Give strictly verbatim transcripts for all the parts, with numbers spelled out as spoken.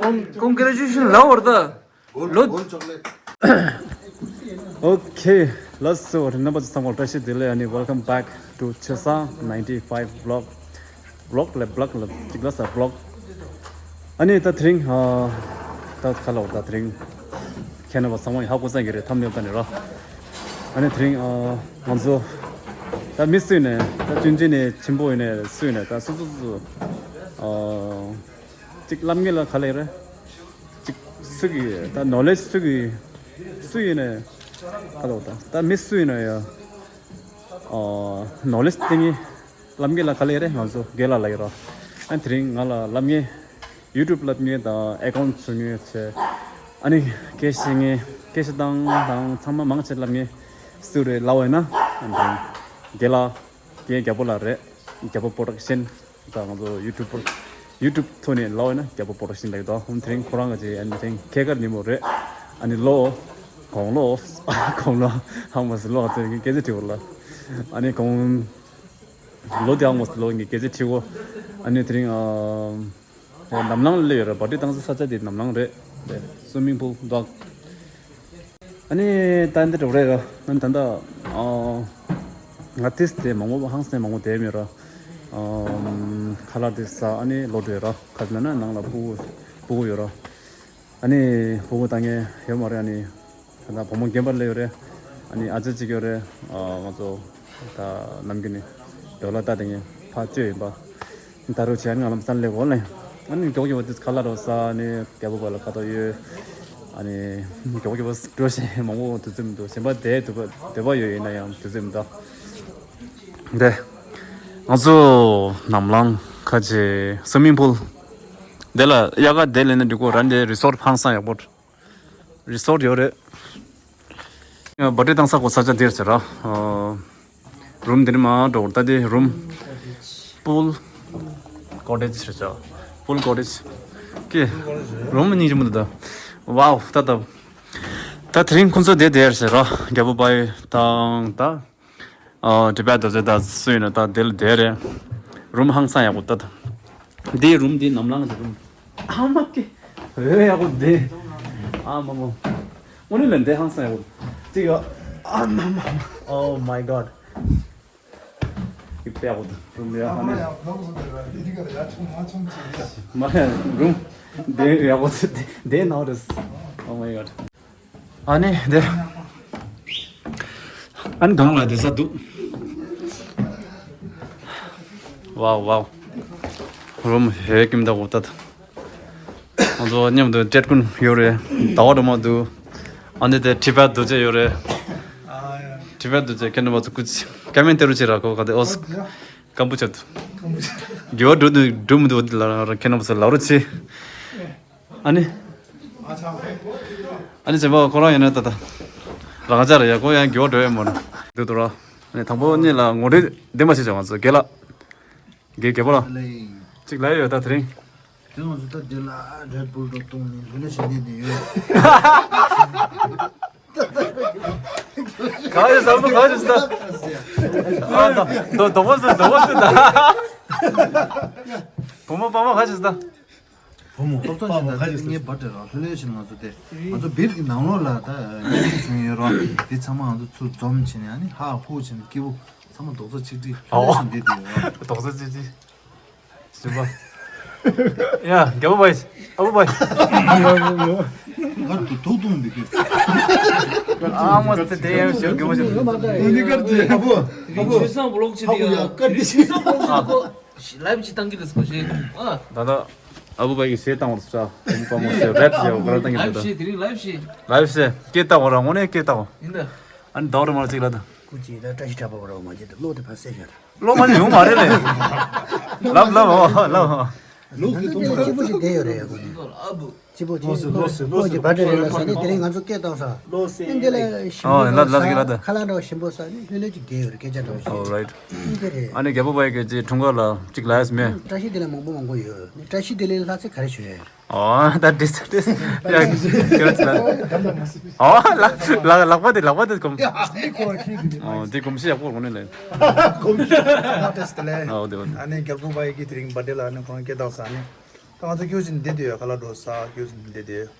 Con- congratulations ལབ་བར་ད། ལོ། Okay, let's go. རྣམ་པ་ཚོ་ཚང་མར་བཀྲ་ཤིས་བདེ་ལེགས། ཨ་ནི་welcome back to ཆོས་བཟང་ninety-five vlog. Vlog ལ་vlog ལ་ཅིག་ལ་ས་vlog. ཨ་ནི་ད་དེ་རིང་ཨ་ད་ག་ལ་བ་ད་དེ་རིང་ཁྱེད་རྣམ་པ་ཚང་མ་ཧ་གོ་ས་གི་རེད། ཐམ་ནེལ་ད་ནི་ར། ཨ་ནི་དེ་རིང་ཨ་ང་ཚོ་ད་མི་སུ་ཡིན་ནས་ད་ཅུན་ཅིན་ནས་ཆེན་པོ་ཡིན་ནས་སུ་ཡིན་ནས་ད་སུ་སུ་སུ་སུ་ཨ་ཅིག་ལབ་ངེས་ལ་ག་ལ་ཡིན་རེད། ཅིག་སུ་གི་ད་knowledge སུ་གི་སུ་ཡིན་ནས་ད་ལོ་ད་ད་མི་སུ་ཡིན་ན་ཡ་ཨ་knowledge སྟེང་གི་ལབ་ངེས་ལ་ག་ལ་ཡིན་རེད། ང་ཚོ་རྒན་ལགས་ལ་ཡིན་རོ། ཨ་དེ་རིང་ང་ལ་ལབ་ངེས་YouTube ལབ་ངེས་དང་account བཟོ་ངེས་བྱས། ཨ་ནི་སྐད་ཤེས་ངེས་སྐད་ཤེས་དང་དང་ཚང་མ་མང་ཆེ་ལབ་ངེས་སུ་རེད་ལབ་བས་ན། ཨ་དེ་རིང་རྒན་ལགས་རྒན་རྒྱལ་པོ་ལགས་རེད། རྒྱལ་པོ་production ད་ང་ཚོ་ཡུ་ཊུབ་པར་ཡུ་ཊུབ་ཐོག་ནས་ལབ་ན་རྒྱལ་པོ་པོ་རོ་ཤིན་ལབ་ཀྱི་འདུག་ཧུམ་དེ་རིང་ཁོ་རང་གི་ཅིག་ཨ་ནི་དེ་རིང་ཁྱད་མཁར་ཉིན་མོ་རེད། ཨ་ནི་ལོ་དགུང་ལོ་དགུང་ལོ་ཧང་མ་སི་ལོ་ཧ་ཚེ་གི་སྐད་ཆ་དྲི་བ་ལ། ཨ་ནི་དགུང་ལོ་དེ་ཧང་མ་སི་ལོ་གི་སྐད་ཆ་དྲི་བ། ཨ་ནི་དེ་རིང་ཨ་ནམ་ལངས་སླེབས་ཡོད་རེད། པར་ཊི་བཏང་ས་ས་ཆ་དེ་ནམ་ལངས་རེད། རེད། སུའི་མིང་པུལ་འདུག་ཨ་ནི་ད་འདི་འགྲོ་རེད་ར། ཨ་ནི་ད་ལྟ་ཨ་ང་ཏིས་དེ་མང་པོ་ཧང་སང་མང་པོ་དེ་མེད་ར། ཨ་ཁ་ལག་དེ་ཟ། ཨ་ནི་ལོག་འགྲོ་ཡོད་ར། ག་ཟེར་ན་ནང་ལ་སྤུ་གུ་སྤུ་གུ་ཡོད་ར། ཨ་ནི་སྤུ་གུ་ལྟ་མཁན་ཡོད་མ་རེད། ཨ་ནི་ད་ལྟ་བུ་མོ་རྒན་པ་སླེབས་ཡོད་རེད། ཨ་ནི་ཨ་ཅག་གཅིག་ཡོད་རེད། ཨ་ང་ཚོ་ད་ནམ་རྒྱུན་ནས་ཌོ་ལར་ལྟ་དེ་ངས་ཕར་བཅོས་ཡིན་པ། ད་རུང་བྱས་ང་ལམ་སང་སླེབས་འོང་ལེ། ཨ་ནི་མགྱོགས་མགྱོགས་དེ་ཁ་ལག་རོ་ཟ། ཨ་ནི་རྒྱལ་པོ་པ་ལ་ཁ་ཐོག་ཡོད། ཨ་ནི་མགྱོགས་མགྱོགས་འགྲོ་བཞིན་མང་པོ་དུས་ཚོད་མི་འདུག་གཞན་པ་དེ་འདོད་པ་འདོད་པ་ཡོད་ཡིན་ན་ཡང་དུས་ཚོད་མི་འདུག་འདི་ང་ཚོ་ནམ་ལངས་ཁ་ཆེ་སུའི་མིང་པུལ་འདི་ལ་དབྱར་ཁ་དེ་ལེན་ན་འགྲིག་གོ་ར། འདི་རི་སོར་ཧང་སང་ཡག་པོ། རི་སོར་ཡོད་རེད། པར་ཊི་བཏང་ས་གོ་ས་ཆ་འདིར་ཟེར་ར། རུམ་འདིར་མ་འགྲོ་ད་དེ་རུམ་པུལ་ཀོ་ཊེཇ་ཟེར་ཆ། པུལ་ཀོ་ཊེཇ་ཀི་རུམ་སྙིང་རྗེ་མོ་འདུག་ད་ཝའོ་ད་ད་ད་དེ་རིང་ཁོང་ཚོ་དེ་དེར་ཟེར་ར། རྒྱལ་པོ་པའི་དང་ད་ཨ་ཊི་བེཊ་རྡོ་རྗེ་ད་སུ་ཡིན་ན་ད་དེ་ལ་དེ་རེད། རུམ་ཧང་སང་ཡག་པོ་ད་ད། འདི་རུམ་འདི་ནམ་ལངས་ཀྱི་རུམ། ཨ་མ་ཀེ། ཨེ་ཡག་པོ་འདི། ཨ་མ་མ། དངོས་གནས་ལ་འདི་ཧང་སང་ཡག་པོ། ཅིག་ཡོ། ཨ་མ་མ་མ། Oh my god. ཡིག་པ་ཡག་པོ་འདུག་རུམ་ཡག་པོ་ནི། མ་ཡ་རུམ་འདི་ཡག་པོ་འདི་འདི་ནང་རེད། Oh my god. ཨ་ནི་དེ། ཨ་ནི་གང་ལ་དེ་ས་འདུག་ཝའོ་ཝའོ། རུམ་ཧེ་ཀིམ་ད་འོ་ད། ང་ཚོ་མཉམ་དུ་སྤྲད་ཀུན་ཡོད་རེད། ཟླ་བ་སྒྲོལ་མ་འདུག་ཨ་ནི་དེ་ཁྲི་པ་རྡོ་རྗེ་ཡོད་རེད། ཁྲི་པ་རྡོ་རྗེ་ཁྱེད་རྣམ་པ་ཚོ་སྐུ་ཅི་ཀ་མེན་ཏེ་རུ་ཅི་ར་གོ་ག་དེ་ཨོ་སི་ཀམ་པུ་ཅབ་དུ། དགེ་བ་སྒྲུབ་འདུག་སྒྲུབ་མི་འདུག་ལ་ར་ཁྱེད་རྣམ་པ་ཚོ་ལ་རུ་ཅི། ཨ་ནི། ཨ་ནི་བྱས་པ་ཁོ་རང་ཡིན་ན་ད་ལྟ། རང་ཅག་རེད་ཡ། ཁོ་ཡང་དགེ་བ་སྒྲུབ་ཡ་མོ་ན། འདུག་ཏུ་ར། ཨ་ནི་དང་པོ་གཉིས་ལ་ངོ་སྤྲོད་འདི་མ་བྱེད་ཅོག་ང་ཚོ་དགེ་ལགས། དགེ་དགེ་པོ་ལ། གཅིག་ལ་ཡོད་ད་དེ་རིང་། དེ་ང་ཚོ་ད་དེ་ལ་རེད་བུལ་འགྲོ་གཏོང་ནས་ལྷོད་ལྷོད་བྱེད་ནས་དེ་ཡོད། ག་ཡོད་ཟམ་པ་ག་ཡོད་ཟ། ཨ་ད་དོ་དོ་བོ་ཟ་དོ་བོ་ཟ་ད། བུ་མོ་པ་མ་ག་ཡོད་ཟ། བུ་མོ་ཏོག་ཙམ་ཞིག་ད་ངའི་བར་དེ་ར་ལྷོད་ལྷོད་བྱེད་ང་ཚོ་དེ་ང་ཚོ་བིར་གྱི་ནང་ལོགས་ལ་ད་ཉིན་གཅིག་བྱུང་ཡོད་ར། དེ་ཚང་མ་ང་ཚོ་ཚུར་འཛོམས་བྱས་ནས་ཨ་ནི་ཧ་ཧུ་བྱས་ནས་སྐྱིད་པོ་ཚང་མ་རྡོག་རྩ་གཅིག་སྒྲིལ་ལྷོད་ལྷོད་བྱེད་འདི་དེ་ཡོད་ར། རྡོག་རྩ་གཅིག་སྒྲིལ། ཟིན་པ། ཡ་རྒྱལ་པོ་བའི་ཨ་བུ་བའི། ང་དུ་ཐུག་ཐུག་འདི་གི། ཨ་མ་དེ་དེ་ཡང་ཞོག་རྒྱལ་པོ་ཞིག་འདི་གར་དེ་ཨ་བུ། ཨ་བུ་ཡ་ཀར་དེ་ཞིག་ལའིབ་ཅིག་བཏང་གི་རེད་སྐོ་ཞེས། ཨ། ད་ལྟ་ཨ་བུ་བའི་གི་ཟས་བཏང་བར་ས་ཨ་བུ་པ་མོ་ཟས་རེབ་ཟས་འོ་ག་ར་བཏང་གི་ལའིབ་འདུག་ད། ཞེས་དེ་རིང་ལའིབ་ཞེས། ལའིབ་ཟས་སྐད་བཏང་བ་ར་དངོས་གནས་སྐད་བཏང་བ། ཡིན་ད། ཨ་ནི་ཟླ་བ་རེ་མ་གཅིག་ལ་ད། སྐུ་མཁྱེན་ད་བཀྲ་ཤིས་གྲགས་པ་བ་ར་མ་བྱེད་ད་བློ་དེ་ཕར་གསལ་ཤར། བློ་མ་ཉུང་མ་རེད་ལེ། ལབ་ལབ་འོ་ལབ་འོ། ལུགས་ཀྱི་ཐུགས་སྤྱི་པོ་ཞིག་བསྡད་ཡོད་རེད་ཡ་གོ་ནི། སྤྱི་པོ་ཅིག་ལོ་ཞིག་ལོ་ཞིག་ལོ་ཞིག་བ་དྲེ་རེད་ལ་ས་ནི་དེ་རིང་ང་ཚོ་སྐད་བཏང་ས། ཨེ་འདི་ལ་ཞིམ་པོ་ལ་ལ་ལ་ས་ལ་ཁ་ལག་འདྲ་བོ་ཞིམ་པོ་ས་ནི་ལྷོད་ལྷོད་ཅིག་བསྡད་ཡོད་རེད་སྐད་ཆ་འདྲ་བོ་ཞིག Alright. ཨེ་འདི་རེད། ཨ་ནི་རྒྱལ་པོ་བའི་གི་ཅིག་འཁྲུངས་སྐར་ལ་ཅིག་ལ་ཡས་མེད། བཀྲ་ཤིས་བདེ་ལེགས་མང་པོ་མང་པོ་ཡོད་ནི་བཀྲ་ཤིས་བདེ་ལེགས་ལྷ་ཚེ་ག་རེ་ཞུ་ཡ་ཡོད། ཨོ་ད་འདྲིས་འདྲིས། ཡ་ཁྱོད་ཚོ་ལ། ཨོ་ལག་ལག་ལག་པ་དེ་ལག་པ་དེ་གོམས། ཨོ་དེ་གོམས་གཤིས་ཡག་པོ་གོ་ནས་ལེ། ཨོ་དེ་བ། ཨ་ནི་རྒྱལ་པོ་པ་ཡི་གི་དེ་རིང་བར་ཌེ་ལ་ཨ་ནི་ཁོང་སྐད་བཏང་ས་ཨ་ནི། ད་ང་ཚོ་ཁྱོད་ཚོ་འདི་དེ་ཡོད་ཁ་ལག་འགྲོ་ས་ཁྱོད་ཚོ་འདི་དེ་ཡོད།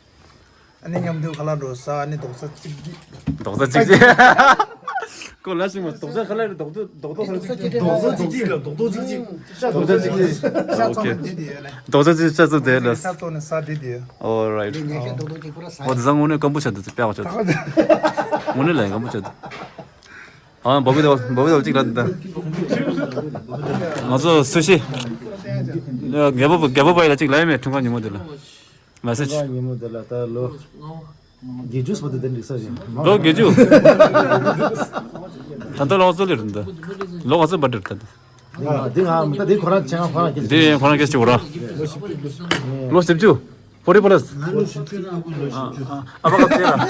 ཨ་ནི་མཉམ་དུ་ཁ་ལག་འགྲོ་ས་ཨ་ནི་རྡོག་རྩ་གཅིག་སྒྲིལ། རྡོག་རྩ་གཅིག་སྒྲིལ། ཁོ་ལ་ཞིག་མ་རྡོག་རྩ་ཁ་ལག་རེད། རྡོག་རྡོག་རྡོག་རྩ་གཅིག་སྒྲིལ། རྡོག་རྩ་གཅིག་སྒྲིལ་ལ་རྡོག་རྡོག་གཅིག་སྒྲིལ། ཤ་ཚ་ཚོང་འདི་དེ་ཡོད་ལ། རྡོག་རྩ་གཅིག་ཤ་ཚ་དེ་ལ། ཤ་ཚོང་ནི་ས་འདི་དེ་ཡོད། All right. འདི་ཉལ་ཤ་རྡོག་རྡོག་གཅིག་པུ་ར་ས། འོ་དེ་ཚང་དངོས་གནས་སྐམ་པོ་ཆགས་འདུག་དཔེ་ཡག་ཆགས་འདུག་དངོས་གནས་ལ་སྐམ་པོ་ཆགས་འདུག་ཨ་བོ་བི་དོལ་བོ་བི་དོལ་གཅིག་ལ་འདི། ང་ཚོ་སུ་ཤི། རྒད་པོ་རྒད་པོ་པ་ཡི་ལ་གཅིག་ལ་ཡ་མེད་འཁྲུངས་སྐར་ཉིན་མོ་དེ་ལ། མེ་སེ་ཇི། ཉིན་མོ་དེ་ལ་ད་ལོ་བརྒྱད་ཅུ་བར་དུ་དེ་འགྲིག་ས་ཞིག་ལོ་བརྒྱད་ཅུ། ད་ལྟ་ལོ་ག་ཚོད་ལེར་འདི། ལོ་ག་ཚོད་བར་འདིར་ད། འདི་ང་མི་ད་འདི་ཁོ་རང་ཆེ་ང་ཁོ་རང་སྐད་འདི་ཁོ་རང་སྐད་ཅིག་འོ་ར། ལོ་བཞི་བཅུ། forty plus. ཨ་ཕ་ག་ཚད་ར།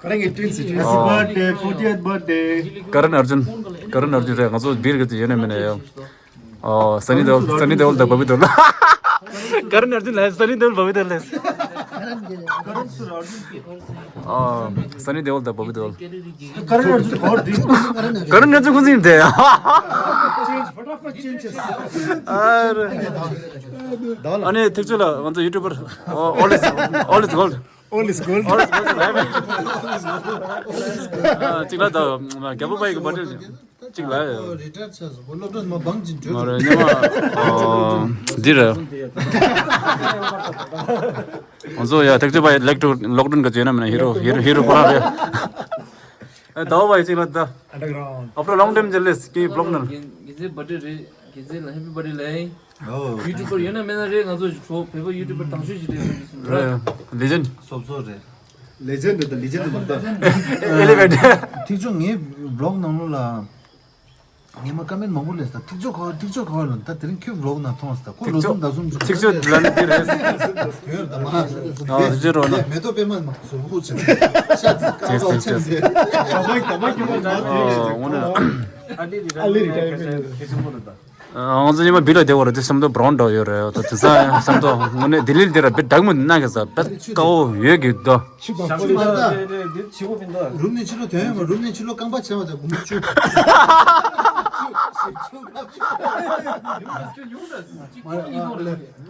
ཁོ་རང་གི་ཏྲིན་སི་ཏྲིན། Happy birthday, fortieth birthday. Karan Arjun. Karan Arjun རེད། ང་ཚོ་བིར་གི་ཡོད་ནས་མིན་ནས་ཡོད། ཨོ་Sunny Deol, Sunny Deol དང་Bobby Deol. Karan Arjun ལ་Sunny Deol Bobby Deol ལ། ཨོ་Sunny Deol དང་Bobby Deol. Karan Arjun ཁོར་དེ། Karan Arjun ཁོ་ཚིག་དེ། ཨ་ནི་ཐིག་ཆུ་ལ་ང་ཚོ་YouTuber. All is, all is gold. All is gold. All is gold. གཅིག་ལ་ད་རྒྱལ་པོ་པ་ཡི་གི་བར་ཌེ་གཅིག་ལ་ཡོད། རི་ཊ་ཡར་ཆགས་སོང་། སློབ་གྲྭ་མ་འབངས་ཅན་བྲོས། མ་རེད་སྙམ་མ། འདི་རེད། ང་ཚོ་ཡ་ཐེག་ཆུ་པ་ཡི་ལེགས་དྲུག་ལོག་སྒྲོན་ག་བྱས་ན་མིན་ན་ཧི་རོ་ཧི་རོ་ཧི་རོ་ཁོ་རང་རེད། ཨ་ཟླ་བ་པ་ཡི་གཅིག་ལ་ད། Underground. After long time jealous. Can you vlog now? རྒན་རྒན་ཚའི་བར་ཌེ་རེད། རྒན་རྒན་ཚའི་ལ་ཧེ་པི་བར་ཌེ་ལབ་ཡིན། ཨོ། ཡུ་ཊུབ་པར་ཡོད་ན་མེད་ན་རེད། ང་ཚོ་ཞོ་བོད་པ་ཡུ་ཊུབ་པར་དང་ཤོས་ཤིག་རེད་ཟེར་གྱི་སོང་ར། རེད། ལེ་ཇེན་ཌི། སོབ་སོ་རེད། ལེ་ཇེན་ཌི་དང་ལེ་ཇེན་ཌི་མ་གཏོགས། ཨེ་ལེ་བྷེ་ཊར། ཐིག་ཆུ་ངའི་བི་ལོག་ནང་ལོགས་ལ། ངས་མ་ཀ་མེན་མང་པོ་ལས་ད་ཐིག་ཆུ་ག་བ་ཐིག་ཆུ་ག་བ་ལ་ད་དེ་རིང་ཁྱོད་བི་ལོག་ནང་མཐོང་ས་ད་ཁོ་ལོ་གསུམ་ཟླ་གསུམ་ཅིག་ཐིག་ཆུ་ལ་ནི་འདི་རེད། དོན་དང་མ་ཨ་ཐིག་ཆུ་རོ་ན། མེ་ཏོག་པད་མ་མ་སུ་བུ་ཆེ། ཤ་ཚིག་ཀ་བ་ཆེ། ཨོ་ངོ་ན། ཨ་ལི་རི་ཊ་ཡར་མེན་ཊ། ང་ཚོ་ཉི་མ་བི་ལ་བསྡད་པ་རེད་དེ་སམ་མདོ་བྷ་རའུན་འདྲ་ཡོད་རེད། ད་དེ་ཚ་སམ་མདོ་དངོས་གནས་ལྡི་ལི་འདི་ར་བི་འདྲ་མོ་ན་གི་ས་བེད་ཀའོ་ཡོད་གི་ད། ཆུ་བ་ཁོ་ལ་ད། རུམ་ནས་ཕྱི་ལོགས་དོན་ཡོད་མ་རུམ་ནས་ཕྱི་ལོགས་རྐང་པ་བྱས་པ་དང་སྒོར་མོ་བཅུ།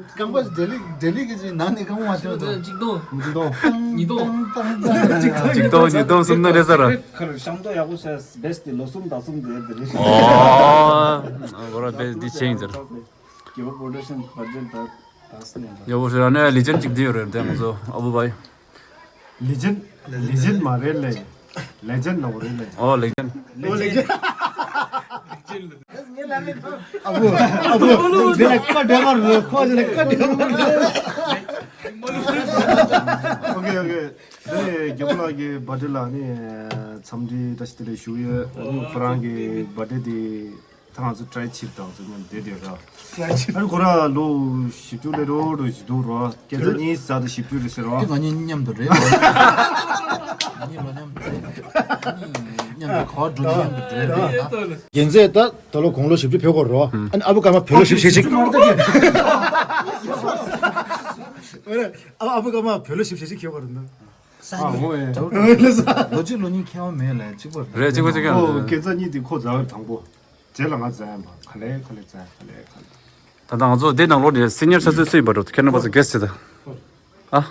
རྐང་པ་ལྡི་ལི་ལྡི་ལི་གི་ཅིག་ནང་ནས་རྐང་པ་མ་བྱས་པ་དང་། གཅིག་སྟོང་། གཅིག་སྟོང་། ཉིས་སྟོང་། གཅིག་སྟོང་ཉིས་སྟོང་གསུམ་ན་རེད་ས་ར། ཁར་ཤང་ཏོ་ཡག་པོ་བྱས། བེས་ཏི་ལོ་གསུམ་ཟླ་གསུམ་དེ་དེ་རེད། ཨོ། ཨ་གོ་ར་བེས་འདི་ཆེན་ཟེར། རྒྱལ་པོ་པོ་རོ་ཌག་ཤན་བར་ཌེ་ད་ད་སི་ནས་ད། རྒྱལ་པོ་ཞེ་ར་ནས་ལི་ཇེན་གཅིག་འདི་ཡོད་རེད་དེ་ང་ཚོ་ཨ་བུ་བའི། ལི་ཇེན། ལི་ཇེན་མ་རེད་ལེ། ལེ་ཇེན་ལོ་རེད་ལེ། ཨོ་ལི་ཇེན། ཨོ་ལི་ཇེན། ཨ་བུ། ཨ་བུ། དེ་ལ་ཀ་འདྲ་མ་རེད། ཁོ་དེ་ལ་ཀ་འདྲ་མ་རེད། ཨོ་ཁེ་ཨོ་ཁེ། དེ་ནས་རྒྱལ་པོ་ལགས་ཀྱི་བར་ཌེ་ལ་ནི་འཚམས་འདྲི་བཀྲ་ཤིས་བདེ་ལེགས་ཞུ་ཡོད། ཨ་ནི་ཁོ་རང་གི་བར་ཌེ་དེ་ད་ང་ཚོ་ཊའི་ཆིབ་དང་ཚོ་མཉམ་བསྡད་བསྡད་ར། ཊའི་ཆིབ། ཨ་ནི་ཁོ་རང་ལོ་བཞི་བཅུ་ལས་རོ་རོ་བཞི་འདུག་ར། སྐལ་བཟང་གཉིས་ཟ་དང་བཞི་བཅུ་རེད་ཟེར་ར། ཨེ་ང་གཉིས་མཉམ་དུ་རེད། གཉིས་ལོ་མཉམ་དུ་རེད། གཉིས་མཉམ་དུ་ག་བ་འགྲོ་མཉམ་དུ་འགྲོ་རེད། རྒྱལ་མཚན་ད་ད་ལོ་དགུང་ལོ་བཞི་བཅུ་ཕེབས་དགོས་ར། ཨ་ནི་ཨ་བུ་ཀརྨ་བོད་ལོ་བཞི་བཅུ་ཞེ་གཅིག་ཨ་ཨ་བུ་ཀརྨ་བོད་ལོ་བཞི་བཅུ་ཞེ་གཅིག་ཁེལ་བ་རེད་འདུག་ཨ་འོ་ཨེ། ལོ་གཅིག་ལོ་གཉིས་ཁྱད་པར་མེད་ལ་གཅིག་པ་རེད། གཅིག་པ་གཅིག་རྐྱང་ཨོ་རེད། ཁྱེད་ཚ་གཉིས་དེ་ཁོ་ཛ་བར་དང་པོ། རྗེས་ལ་ང་ཛ་ཡན་པ་ག་ལེ་ག་ལེ་ཛ་ག་ལེ་ག་ལེ། ད་ལྟ་ང་ཚོ་འདི་ནང་ལོགས་ནས་སི་ནི་ཡར་ཆ་ཚོད་སུ་ཡིན་པ་འགྲོ་ཁྱེད་རྣམ་པ་ཚོ་གེ་སི་བྱེད་ད། ཨ།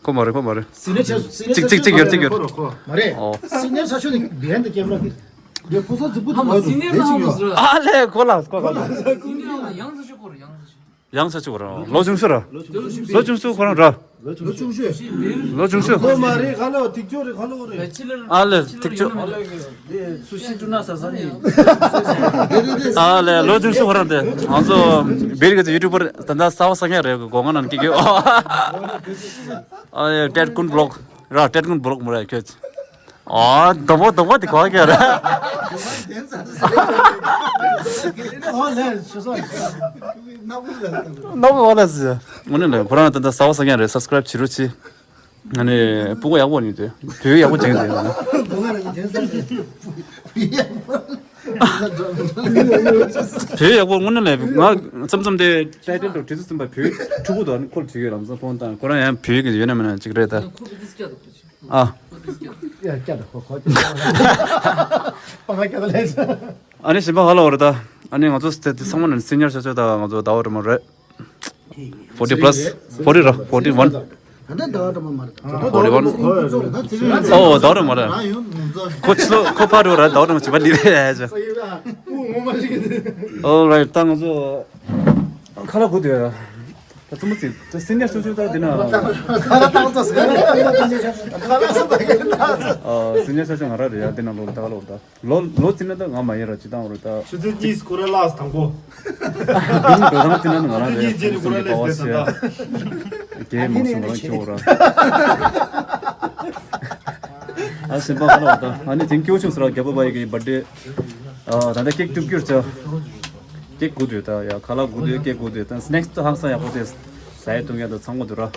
ཁོ་མ་རེད་ཁོ་མ་རེད། སི་ནི་ཡར་ཆ་སི་ནི་ཡར་ཆ་གཅིག་གཅིག་ཡོད་གཅིག་ཡོད། མ་རེད། ཨོ། སི་ནི་ཡར་ཆ་ཚོད་ནི་བེན་ད་ཀེམ་ར་གི། རེད་ཕོ་ས་ཛི་པུ་ད་ཨ་མ་སི་ནི་ཡར་ན་མ་ཟེར། ཨ་ལེ་ཁོ་ལ་ཁོ་ལ། སི་ནི་ཡར་ན་ཡང་ཚ་ཤོ་ཁོ་ར་ཡང་ཚ་ཤོ། ཡང་ཆ་ཆུ་ཁོ་རང་ལོ་ཆུང་ཤོས་ར། ལོ་ཆུང་ཤོས་ཁོ་རང་ར། ལོ་ཆུང་ཤོས། ལོ་ཆུང་ཤོས། ཁོ་མ་རེད་ག་ལོ་ཐིག་ཆོ་རེད་ག་ལོ་རེད། ཨ་ལེ་ཐིག་ཆོ། སུ་ཤི་ཏུ་ན་ས་ས་ནི། ཨ་ལེ་ལོ་ཆུང་ཤོས་ཁོ་རང་དེ་ང་ཚོ་བེར་གི་ཡུ་ཊུབ་པར་ད་ལྟ་གསར་པ་གསར་རྐྱང་རེད་གི་སྒོ་ང་ནང་སྐྱེ་གི། ཨ་ལེ་ཏེད་ཀུན་བི་ལོག་ར་ཏེད་ཀུན་བི་ལོག་མ་རེད་ཁྱོད། ཨ། དོག་པོ་དོག་པོ་དེ་གོ་གི་རེད། ཨོ་ལེ་ཤི་སོ། ནོ་གི་ཨོ་ལེ་ཟི། དངོས་གནས་ལ་ཁོ་རང་ད་ལྟ་གསར་པ་གསར་རྐྱང་རེད། སབ་སི་ཀ་རེབ་བྱེད་རོགས་བྱེད། ང་ནི་སྤུ་གུ་ཡག་པོ་ནི་དེ་བུ་ཡག་པོ་ཅན་དེ། བོད་ཡག་པོ་དངོས་གནས་ལས་ང་མཚམས་མཚམས་དེ་ཊའི་ཊལ་དུ་བྲིས་ཚུལ་ཙམ་པ་བོད་ཕྲུ་གུ་དང་ཁོ་ལ་བྲིས་ཡོད་ལམ་སང་ཕོན་བཏང་ཁོ་རང་ཡང་བོད་ཀྱི་ཡོད་ན་མེད་ན་ཅིག་རེད་ད། ཨ། ཡ་སྐྱ་དང་ཁོ་ཁོ་སྐྱ། པ་ང་སྐྱ་དང་ལས། ཨ་ནི་གཞན་པ་ཧ་ལ་བ་རེད་ད། ཨ་ནི་ང་ཚོ་དེ་ཚང་མ་ནས་སི་ནི་ཡར་ཆ་ཆོས་ད་ང་ཚོ་ཟླ་བ་རེ་མ་རེད། ཕོར་ཊི་པ་ལ་སི། ཕོར་ཊི་ར། ཕོར་ཊི་ཝན། ད་ལྟ་ཟླ་བ་རེ་མ་མ་རེད། ཕོར་ཊི་ཝན། ཨོ་ཟླ་བ་རེ་མ་རེད། ཁོ་ཕྱི་ལོ་ཁོ་ཕར་འགྲོ་ར་ཟླ་བ་རེ་མ་བྱེད་པ་ལི་རེད་ཨ་ཅག། ཨོ་རའིཊ་ད་ང་ཚོ་ཁ་ལག་དགོས་དུས། ད་ཙུམ་པ་ཙི་ད་སི་ནི་ཡར་ཆ་ཆོས་ད་འདི་ན། ཁ་ལག་བཏང་ཚར་ཟེར། ཁ་ལག་ས་ད་གི་ད། ཨ་སི་ནི་ཡར་ཆ་ཆོས་ང་ར་རེད་ཡ་འདི་ན་ལོ་ད་ལོ་ད། ལོ་ལོ་ཙི་ན་ད་ང་མ་ཡིན་ར་ཅི་ད་འོ་རེད་ད། ཆུ་ཚོད་གཉིས་སྐོར་ར་ལགས་དང་པོ། འདི་འགྲོ་སྟངས་ཙི་ན་ད་ང་ར་རེད་ཆུ་ཚོད་གཉིས་སྐོར་ར་ཆུ་ཚོད་གཉིས་སྐོར་ར་ལགས་ཟེར་ད། གའི་མང་སུ་ང་རང་ཁྱོད་འོ་ར། ཨ་སེམས་པ་ཧ་ལ་བ་ད་ཨ་ནི་དེང་སྐྱོ་ཆུང་སུ་ར་རྒྱལ་པོ་བ་ཡི་གི་བར་ཌེ། ཨ་ད་ལྟ་ཀེག་གཏུབ་རྒྱུར་ཆ། ཀེག་དགོས་དུས་ད་ཡ་ཁ་ལག་དགོས་དུས་ཀེག་དགོས་དུས་ད་སི་ནེག་སི་ད་ཧང་སང་ཡག་པོ་དེ་ཟ་ཡ་བཏུང་ཡ་ད་ཚང་མ་འདུག་ར།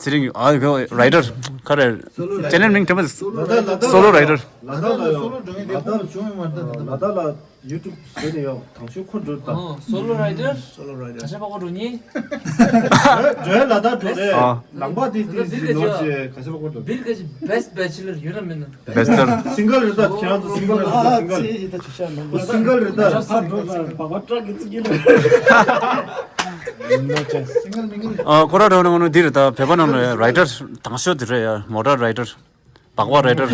ཚེ་རིང་ཨ་ཡོ་རའི་ཊར་ཁ་རེ། ཅེ་ནལ་མིང་དྲན་པ། སོ་ལོ་རའི་ཊར། ལ་དྭགས་ལ་ཡོད། ལ་དྭགས་ལ་བྱུང་ཡོད་མ་རེད་ད། ལ་དྭགས་ལ་ཡུ་ཊུབ་བཟོས་ནས་ཡོད། དང་ཤོས་ཁོ་འགྲོ་ད། ཨོ་སོ་ལོ་རའི་ཊར། སོ་ལོ་རའི་ཊར། ག་ཤ་པ་ཁོ་འགྲོ་ཉེ། འགྲོའི་ལ་དྭགས་འགྲོ་རེད། ཨ། ལམ་པ་དེ་དེ་ཟིན་ནོར་ཅེ་ག་ཤ་པ་ཁོ་འགྲོ། བིལ་ག་ཅི་བེ་སི་བེ་ཆི་ལར་ཡོད་ན་མེད་ན། བེ་སི་ལར། སིང་གལ་རེད་ད་ཁྱེད་རང་ཚོ་སིང་གལ་རེད་ད་སིང་གལ། ཁོ་སིང་གལ་རེད་ད། ཨ་ཁོ་ར་འགྲོ་ན་ངོ་ནོ་འདི་རེད་ད་བོད་པ་རྣམས་ལ་རའི་ཊར་དང་ཤོས་འདི་རེད་ཡ་མོ་ཊར་རའི་ཊར། སྦག་སྦག་རའི་ཊར།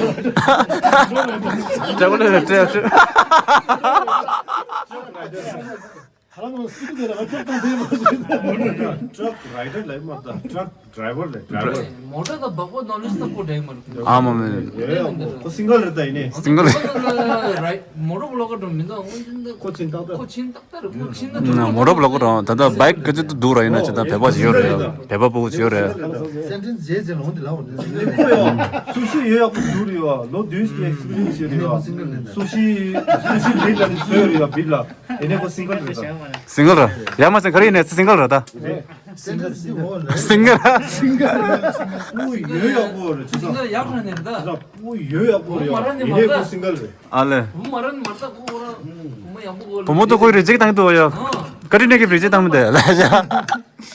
ཊེ་བོ་ལེ་ཊེ་ཊེ། ཧ་ལམ་སྐུ་དེ་ལ་ཨ་ཅག་དང་དེ་མ་ཟད། ཊྲག་རའི་ཊར་ལ་མ་ད་ཊྲག་ཌི་རའི་བར་ལ་ཌི་རའི་བར། མོ་ཊ་དང་སྦག་སྦག་ནོ་ལེ་ཇི་དང་པོ་འདྲ་ཡི་མ་རེད། ཨ་མ་མེ། ཡོད་ཡོད་ཁོ་སིང་གལ་རེད་ད་ཡིན་ནི། སིང་གལ་རེད། མོ་ཊ་བི་ལོག་གར་འགྲོ་མི་འདུག་ཁོ་ཕྱིན་ཏག་ཏག་ཁོ་ཕྱིན་ཏག་ཏག་རེད་ཁོ་ཕྱིན་ན་ཁོ་ཕྱིན་ན། མོ་ཊ་བི་ལོག་གར་ད་ལྟ་བའིཀ་ག་ཚོད་དུ་འདུག་ར་ཡིན་ན་ཅི་ད་བོད་པ་ཞིག་ཡོད་རེད་ཡ་བོད་པ་ཕྲུ་གུ་ཞིག་ཡོད་རེད་ཡ། སེམས་ཅན་རྗེས་ཅན་ལོང་དེ་ལ་འོ་དེ་ནི་ཁོ་ཡོད། སུ་ཤི་ཡོད་ཡག་པོ་ཟུར་ཡོད་ལོ་དུས་ཀྱི་ཨེག་སི་པི་རི་ཡན་སི་ཡོད་རེད་ཡ། སུ་ཤི་སུ་ཤི་བིལ་ལ་ནི་བཟོས་ཡོད་རེད་ཡ་བིལ་ལ། ཡིན་ནའི་ཁོ་སིང་གལ་རེད་ད། སིང་གལ་ར། ཡ་མ་ཟེར་ག་རེ་ཡིན་ནའི་སིང་གལ་ར་ད། སིང་གལ་ར། སིང་གལ་ར། སིང་གལ་ཡོད་ཡག་པོ་རེད་ཅི་ཟ། སིང་གལ་ཡག་ར་ནི་རེད་ད། ཟ་པུ་ཡོད་ཡག་པོ་རེད་ཡ། ཡིན་ནའི་ཁོ་སིང་གལ་རེད། ཨ་ལེ། བུ་མ་ར་ནི་མ་ད་ཁོ་ར་བུ་མ་ཡག་པོ་གོ་ལ། བུ་མོ་ཏོ་ཁོའི་རི་ཇེག་བཏང་འདུག་ཡ། ཨ། བཀའ་དྲིན་གནས་ཀྱི་རི་ཇེག་བཏང་མི་འདུག་ལ་ཡ།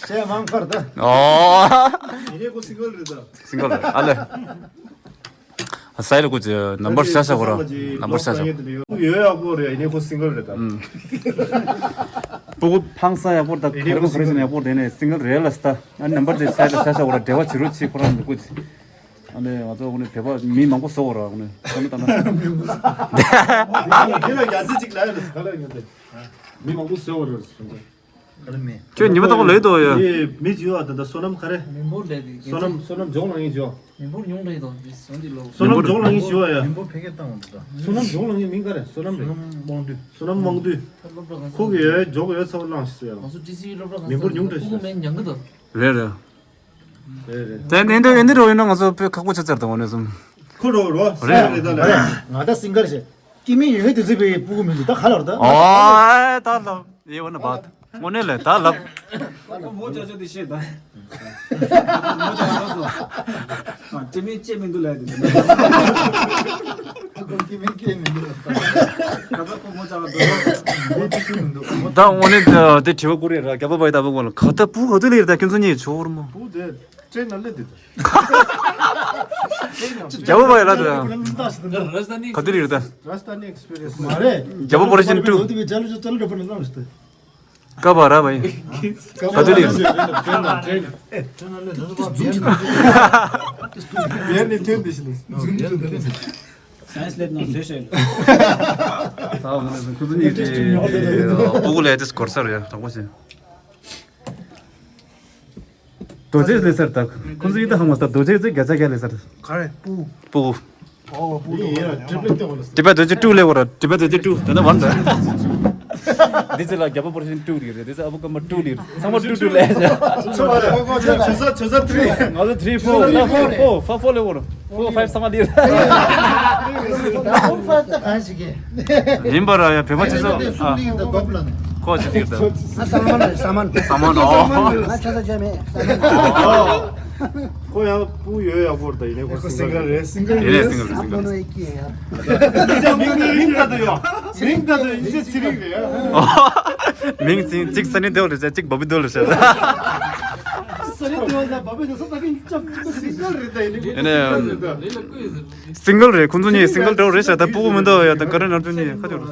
ཅེ་མང་ཁར་ད། ཨོ། ཡིན་ནའི་ཁོ་སིང་གལ་རེད་ད། སིང་གལ་རེད་ཨ་ལེ། ས་ཡ་ལ་ཁོ་ཅི་ནམ་བར་ཤ་ཤ་ཁོ་ར་ནམ་བར་ཤ་ཤ། ཡོད་ཡག་པོ་རེད་ཡིན་ནའི་ཁོ་སིང་གལ་རེད་ད། ཨུམ། སྤུ་གུ་ཕངས་ས་ཡག་པོ་ད་ཡིན་ནའི་ཁོ་སིང་གལ་རེད་ཡག་པོ་དེ་ནས་སིང་གལ་རེད་ལ་སི་ད། ཨ་ནམ་བར་དེ་ས་ཡ་ལ་ཤ་ཤ་ཁོ་ར་འབྲེལ་བ་བྱེད་རོགས་བྱེད་ཁོ་ར་མི་དགོས་ཅི། ཨ་ནི་ང་ཚོ་ཨ་ནི་བོད་པ་མི་མང་པོ་བཟོ་བ་ར་ཨ་ནི་བསམ་བློ་བཏང་ན། དེ་ལ་ཡ་ཙི་ཅིག་ལ་ཡ་ལ་ག་ལ་ཡོད་དེ། མི་མང་པོ་བཟོ་བ་ར་ག་ལ་མེད། ཁྱོད་ཉི་མ་ཐོག་ལ་ཡོད་དོ་ཡ། དེ་མི་བྱིའུ་ཨ་ད་ད་བསོད་ནམས་ག་རེ། མི་འབོར་ལས་དེ་བསོད་ནམས་བསོད་ནམས་ལྗོངས་ལ་ངེས་བྱིའུ། མི་འབོར་ཉུང་འདྲ་ཡོད་དོ་དེ་བཟོ་འདི་ལོ། བསོད་ནམས་ལྗོངས་ལ་ངེས་བྱིའུ་ཡ། མི་འབོར་འཕེལ་རྒྱས་བཏང་བ་འདུག་ད། བསོད་ནམས་ལྗོངས་ལ་ངེས་མིང་ག་རེ་བསོད་ནམས་རེད། བསོད་ནམས་དབང་འདུས། བསླབ་གྲྭ་གང་ས། བསོད་ནམས་དབང་འདུས། ཁོ་གི་ཡ་ཇོག་ཡོད་ཚ་བ་བླངས་ཤིག་ཟེར་ཡ། ང་ཚོ་ཊི་སི་ཝི་སློབ་གྲྭ་གང་ས། མི་འབོར་ཉུང་དྲགས་ཤིག་ད། མེད་མཁན་གི་འདུག་རེད་རེད། རེད་རེད། དེ་ནས་འདི་འདི་རོ་ཡིན་ན་ང་ཚོ་དཔེ་ཁག་པོ་ཆགས་ཚར་དང་འོ་ནས་སོང་། ཁོ་རོ་རོ་ས་རེད་ད་ལ། ང་ད་སིང་གལ་བྱས། སྐྱེ་དམན་ཡོད་དུས་ཚོད་པའི་སྤུ་གུ་མི་འདུག་ད་ག་ལ་ར་ད། ཨོ་ད་ལ་ཡེ་འོ་ན་བ་དངོས་གནས་ལས་ད་ལབ། ཁོ་མོ་ཅག་ཅག་དེ་བཤད་ད། མོ་ཅག་ཅག་སོ། སྐྱེ་དམན་སྐྱེ་མི་འདུག་ལབ་དེ། ཁོ་སྐྱེ་དམན་སྐྱེ་མི་འདུག་ད་ཁོ་མོ་ཅག་ཅག་མི་སྐྱེ་མི་འདུག་ད་དངོས་གནས་དེ་དྲི་བ་བཀོད་རེད་ར་རྒྱ་པ་བ་ཡི་ད་བུ་གོ་ལ་ག་ད་བུ་ག་དུས་ལ་ཡིན་ད་ཁྱོད་ཚོ་གཉིས་ཆོག་ར་མོ། བུ་དེ། ཊེན་ནང་སླེབས་དུས། རྒྱལ་པོ་བ་ཡ་ལ་དུ། ག་དུས་ལིར་ད། རཱཇ་ཐཱ་ནི་ཨེགས་སི་པི་རེ་སི། མ་རེད། རྒྱལ་པོ་བོ་ལི་ཤན་ཊུ། ཀ་བ་ར་བ་ཡིན། ག་བ་ར་བ་ཡིན། ག་དུས་ལིར། ཡར་ནས་ཐོན་དུས་ཤི་ནས། སའེན་སི་ལེབ་ནང་བཟོས་ཤག་ད་ཁོ་ཚོ་གཉིས་ཀྱིས་སྤུ་གུ་ལས་དེ་སྐོར་ས་རེད་དྲང་པོ་བྱས། རྡོ་རྗེ་ལས་སར་དག་ཁོང་ཚོ་ཡི་ད་ཧང་མ་སྟ་རྡོ་རྗེ་ཚེ་བརྒྱ་ཆ་བརྒྱ་ལས་སར། ག་རེ་སྤུ། སྤུ། ཨོ་སྤུ་ཡིན་ཡ་ཊི་རི་པི་ལེ་ཏེ་ཧོ་ལ། ཊི་བེ་རྡོ་རྗེ་ཊུ་ལས་བོ་ར་ཊི་བེ་རྡོ་རྗེ་ཊུ་ད་ནི་བན་ད། འདི་ཚེ་ལ་རྒྱལ་པོ་བོ་ལི་ཤན་ཊུ་རེད་རེད། འདི་ཚེ་ཨ་བུ་ཀ་མ་ཊུ་ལིར། ཚང་མ་ཊུ་ཊུ་ལས་ཤ། ཆོས་ས་ཆོས་ས་ཐི་རི། ང་ཚོ་ཐི་རི་ཕོ་ཕོ་ཕོ་ཕོ་ཕོ་ལས་བོ་ར། ཕོ་ཕའི་བི་ཚང་མ་ལིར། ཕོ་ཕའི་བི་ད་གང་ཞིག་གི། ཡིན་པ་ར་ཡ་བོད་པ་སྤྱི་ཚོགས་ཨ། ཁོ་ཅི་ལིར་ད། ཨ་ས་མ་ན་ས་མ་ན། ས་མ་ན་ཨོ། ང་ཆ་ས་ཆ་མེད་ས་མ་ན། ཨོ། ཁོ་ཡང་སྤུ་ཡོད་ཡག་པོ་རེད། ད་ཡིན་ནའི་ཁོ་སིང་གལ་རེད། སིང་གལ་རེད། ཡིན་ནའི་སིང་གལ་རེད། སིང་གལ་རེད། མིང་མིང་ད་དུ་ཡོད། མིང་ད་དུ་ཡིན་ཅེ་ཚེ་རིང་རེད། མིང་ཚིག་གཅིག་སན་ནི་དེའོ་རེད་ཟེར། གཅིག་བོ་བི་དེའོ་རེད་ཟེར། སན་ནི་དེའོ་དང་བོ་བི་དེའོ་སོགས་ད་གིན་ཅོབ་ཅིག་སིང་གལ་རེད། ད་ཡིན་ནའི་ཡིན་ནའི་སིང་གལ་རེད། ཁོང་ཚོ་གཉིས་སིང་གལ་འདྲ་བོ་རེད་ཟེར། ད་སྤུ་གུ་མི་འདུག་ཡ། ད་ག་རེ་ནར་ཚོ་གཉིས་ཁ་ཅིག་རེད།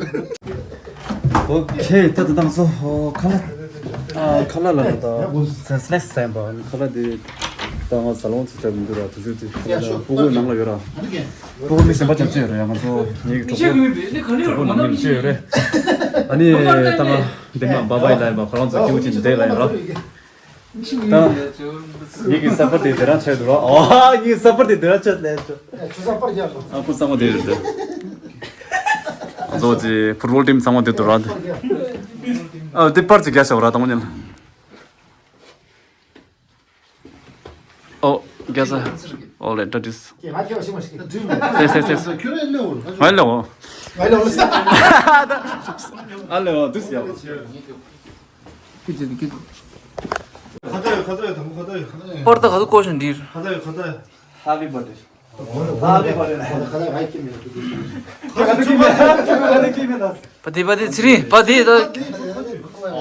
ཨོ་ཁེ། ད་ད་དང་སོ། ཨོ་ཁ་ལག་ཨ་ཁ་ལག་ལ་ད་སན་སི་ནེག་སི་ཟེར་བ། ཁ་ལག་དེ་ད་ང་ཟ་ལོང་ཚོ་ལྟ་མི་འདུག་ར། དུས་ཚོད་དུས་ཁ་ལག་ད་སྤུ་གུ་ནང་ལ་ཡོད་ར། སྤུ་གུ་མི་སེམས་པ་ཅན་ཚོ་ཡོད་ར། ཡ་ང་ཚོ་ངེད་ཀྱི་གྲོགས་པོ་གྲོགས་པོ་ནང་མི་ཚོ་ཡོད་རེད། ཨ་ནི་ད་ང་འདི་མ་བ་བའི་ལ་ཡིན་པ། ཁོ་རང་ཚོ་སྐྱིད་པོ་ཅིག་འདི་ལ་ཡིན་ར། ད་ངེད་ཀྱི་ས་ཕར་དེ་དེ་རང་ཆད་འདུག་ར། ཨ་ངེད་ཀྱི་ས་ཕར་དེ་དེ་རང་ཆད་ལས་ཆོ། ཨ་ཁོ་ཚང་མ་དེ་རེད་དེ། ང་ཚོ་ཅི་ཕུཊ་བོལ་ཊིམ་ཚང་མ་དེ་འདུག་ར། ཨ་དེ་པར་ཅིག་རྒྱག་བྱ་བ་ར། དང་པོ་ཉིད་ལ། ཨོ་རྒྱ་ས། ཨོ་ལེ་ཏྲ་ཏིས། སེ་སེ་སེ། ང་ལེ་འོ། ང་ལེ་འོ་དུས་ཡ། ཁ་ཏ་ཡོད། ཁ་ཏ་ཡོད། དང་པོ་ཁ་ཏ་ཡོད། ཁ་ཏ་ཡོད། པར་ད་ག་ཚོད་བཀོད་བཞིན་འདིར། ཁ་ཏ་ཡོད། ཁ་ཏ་ཡོད། Happy birthday. Happy birthday. ཁ་ཏ་ཡོད། པ་དེ་པ་དེ་ཚེ་རིང་པ་དེ་ད།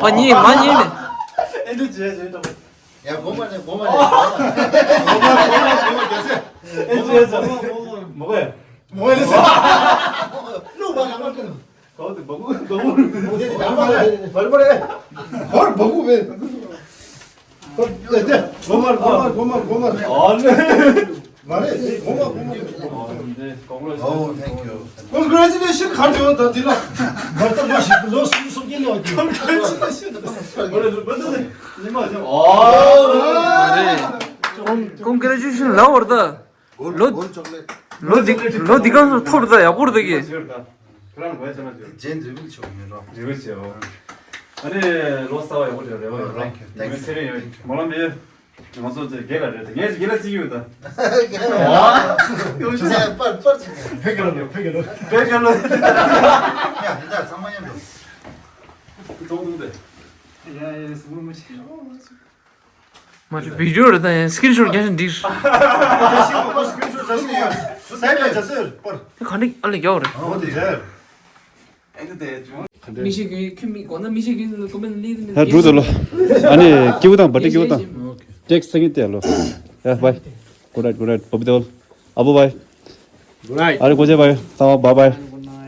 པ་གཉིས་མ་གཉིས་ནས། ཡ་གོ་མ་ནས་གོ་མ་ནས། མོ་གོ་ཡ། མོ་གོ་ཡ། ལུག་པ་ལ་མ་ཀུན། གའོ་དེ་བ་གུ་བ་གུ། མོ་དེ་དེ་ལ་མ་རེད། མ་རེད་མ་རེད། ཧོར་བ་གུ་བས། ཧོར་དེ་དེ་གོ་མར་གོ་མར་གོ་མར་གོ་མར། ཨ་ལེ། མ་རེད་དེ་གོ་མར་གོ་མར། ཨོ་དེ་གོང་ལ། Oh, thank you. Congratulations ག་འདྲ་ཡོད་ད་དེ་ལ། མ་ལྟ་མ་ཞིག་ལོ་སུམ་སུམ་ཉིན་ལ་དེ། Congratulations. མ་རེད་མ་རེད། ཉི་མ་ཅང་། ཨོ། Congratulations ལ་འོར་ད། ལོ་ལོ་འདི་ལོ་འདི་ག་ཚོད་འཐོར་ད་ཡག་པོ་རེད་ད་གི། ཁྱོད་རང་གོ་ཡ་ཆ་མ་ཆོད། རྗེས་འབྲས་བུ་ཆོག་ཡིན་རོགས། འབྲས་བུ་ཆེ་འོ། ཨ་ནི་ལོ་གསར་བ་ཡག་པོ་ཆོག་རེ་བ་ཡོད་རོགས། Thank you, thank you. ཚེ་རིང་ཡོད། མོ་ལམ་ཡོད། ང་ཚོ་ཚེ་རྒྱལ་ལ་རེད་ད། ངས་ཚེ་རྒྱལ་ལ་བརྩི་གི་ཡོད་ད། ཡོད་ཚེ་པར་པར་ཆེ། ཕེ་ག་ལ་ཕེ་ག་ལ་ཕེ་ག་ལ། ཡ་འདི་དག་ཚང་མ་མཉམ་དུ། ཏོང་ཏོང་དེ། ཡ་ཡ་སུ་མོ་མོ་ཆེ། མ་གཏོགས་བི་ཌིའོ་རེད་ད། ཡང་སི་ཀི་རིན་ཤོཊ་རྒྱག་བཞིན་འདིར། སི་ཀི་རིན་ཤོཊ་རྒྱག་བཞིན་ཡོད། སུ་ཟེར་ཡོད་ཟེར་ཟེར་པར། ག་འདྲ་ཨ་ལས་རྒྱག་རེད། འོ་དེ་ཟེར། མི་ཤེས་གི་ཁྱོད་མི་གོ་ན་མི་ཤེས་གི་ཀོ་མེན་ལི་ཧ་འགྲོ་དོ་ལོ། ཨ་ནི་ཀིའུ་དང་བ་ཏི་ཀིའུ་དང་། ཊེག་སི་ཀིན་ཏེ་ལོ། ཡ་བའི། Good night, good night. བོ་བི་དོལ། ཨ་བོ་བའི། Good night. ཨ་རེ་གོ་ཅེ་བའི། ད་བ་བའི།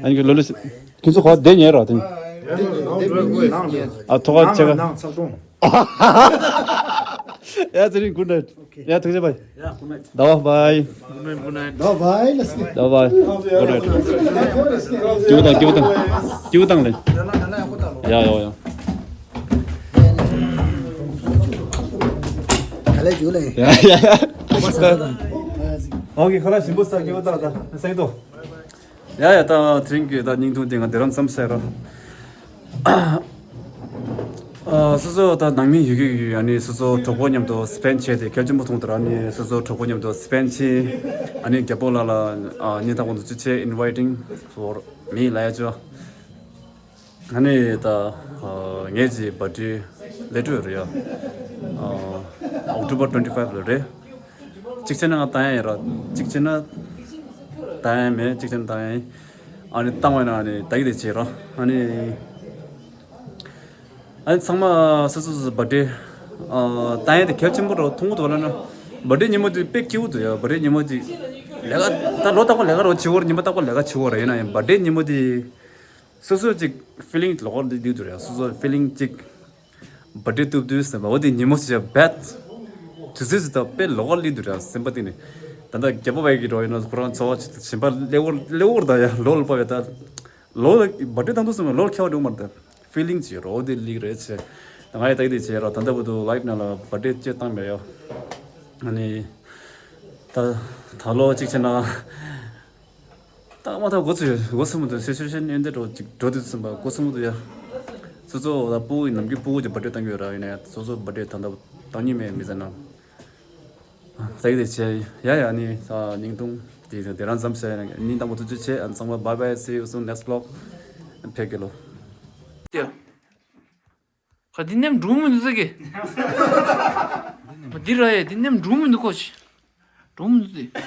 ཨ་ནི་ལོ་ལོ། ཁྱོད་ཚོ་ཁོ་བསྡད་ཉལ་རོགས་དེ། ཨ་ཐོག་ཁ་ཆེ་ག་ཡ་ཚེ་རིང་good night. ཡ་ཐུགས་རྗེ་ཆེ་བའི། ཟླ་བ་བའི། ཟླ་བ་བའི་ལ་སི། ཟླ་བ་བའི། Good night. ཀིའུ་དང་ཀིའུ་དང་། ཀིའུ་དང་ལེ། ཡ་ཡ་ཡ། ག་ལེ་ཇུ་ལེ། ཡ་ཡ་ཡ། ཨོ་ཁེ་ཁོ་ལ་ཞིམ་པོ་ཟ། ཀིའུ་དང་ད་སེང་ཏོ། ཡ་ཡ། ད་དེ་རིང་གི་ད་བརྙན་ཐུང་དེ་ང་འདི་རང་མཚམས་བཞག་རོགས། ཨ་སོ་སོ་ད་ནང་མི་ཡོད་ཀྱི་ཡོད། ཨ་ནི་སོ་སོ་གྲོགས་པོ་མཉམ་དུ་སི་པེན་བྱས་ཏེ་གལ་ཆེན་པོ་མཐོང་དུས། ཨ་ནི་སོ་སོ་གྲོགས་པོ་མཉམ་དུ་སི་པེན་བྱས། ཨ་ནི་རྒྱལ་པོ་ལགས་ལ་ཨ་ནི་ད་དགོང་དུ་ཅི་བྱས། Inviting for me ལ་ཡ་ཅོ། ཨ་ནི་ད་ཨ་ངེད་ཀྱི་བར་ཐི་ཌེ་ལེ་ཊར་རེད་ཡ། ཨ་October twenty five ལ་རེད། གཅིག་བྱས་ན་ང་བཏང་ཡ་ཡིན་ར། གཅིག་བྱས་ན་བཏང་ཡ་མེད། གཅིག་བྱས་ན་བཏང་ཡ་ཡིན། ཨ་ནི་བཏང་བ་ན་ཨ་ནི་ད་གི་དེ་བྱེད་ར། ཨ་ནི་ཨ་ནི་ཚང་མ་སོ་སོ་སོ་བར་ཐི་ཌེ་ཨ་བཏང་ཡ་དེ་གལ་ཆེན་པོ་ར་མཐོང་གི་འདུག་ལབ་ན། བར་ཐི་ཌེ་ཉིན་མོ་དེ་དཔེ་སྐྱིད་པོ་འདུག་ཡ། བར་ཐི་ཌེ་ཉིན་མོ་དེ་ལས་ཀ་ད་ལོ་རྟག་པར་ལས་ཀ་རོ་བྱེད་པ་ར། ཉི་མ་རྟག་པར་ལས་ཀ་བྱེད་པ་ར། ཡིན་ན་ཡང་བར་ཐི་ཌེ་ཉིན་མོ་དེ། སོ་སོ་ཅིག་ཕི་ལིང་ལོགས་ཀ་འདི་འདུག་རེད། སོ་སོ་ཕི་ལིང་ཅིག་བར་ཐི་ཌེ་བཏུབ་དུས་སེམས་པ་འོ་དེ་ཉིན་མོ་ཞིག་བྱས་པ་དུས་ཚོད་ཅིག་ད་དཔེ་ལོགས་ཀ་སླེབས་འདུག་རེད། སེམས་པ་གཏིང་ནས་ད་ལྟ་རྒྱལ་པོ་བའི་གི་འགྲོ་ཡིན་ན་ཁོ་རང་འཚོ་བ་ཅིག་ཞིམ་པ་སླེབས་འོར་སླེབས་འོར་ད་ཡ་ལོ་ལ་བབས་པའི་ད་ལོ་ལ་བར་ཐི་ཌེ་བཏང་དུས་སེམས་པ་ལོ་ལ་ཁྱད་པར་འགྲོ་མ་རེད། ད་ཕི་ལིང་ཅིག་ཡོད་རེད། འོ་དེ་ལིག་རེད་ཆེ། ད་ང་ཡི་ད་གི་དེ་བྱས་ར། ད་ལྟ་བར་དུ་ལའིབ་ནང་ལ་བར་ཐི་ཌེ་ཅིག་བཏང་མེད་ཡ། ཨ་ནི་ད་ད་ལོ་གཅིག་བྱས་ན། ད་མ་ཐག་འགོ་ཚུགས་འགོ་ཚུགས་མི་འདུག་སི་ཆུ་ཨེ་ཤན་ཨེ་འདྲ་འགྲོ་ཅིག་འགྲོ་དུས་ཙམ་པ་འགོ་ཚུགས་མི་འདུག་ཡ། སོ་སོ་ད་སྤུ་གུ་ཡི་ནམ་རྒྱུན་སྤུ་གུ་ཅིག་བར་ཐི་ཌེ་བཏང་གི་ཡོད་ར། ཡིན་ན་ཡང་སོ་སོ་བར་ཐི་ཌེ་ད་ལྟ་བཏང་མྱོང་མེད་མི་ཚེ་ནང་། ད་གི་དེ་བྱས་ཡ་ཡ། ནི་ད་བརྙན་ཐུང་དེ་དེ་རང་མཚམས་བྱས་ཡ། ནི་དང་པོ་ཐུགས་རྗེ་ཆེ། ཨ་ཚང་མ་bye bye, see you soon, next vlog. ཕེབས་གི་ལོ། ཡ། འདི་ནམ་འགྲོ་མི་འདུག་ཟེར་གི། འདི་ར་ཡེ་འདི་ནམ་འགྲོ་མི་འདུག་གོ་ཆི། འགྲོ་མི་འདུག་ཟེར།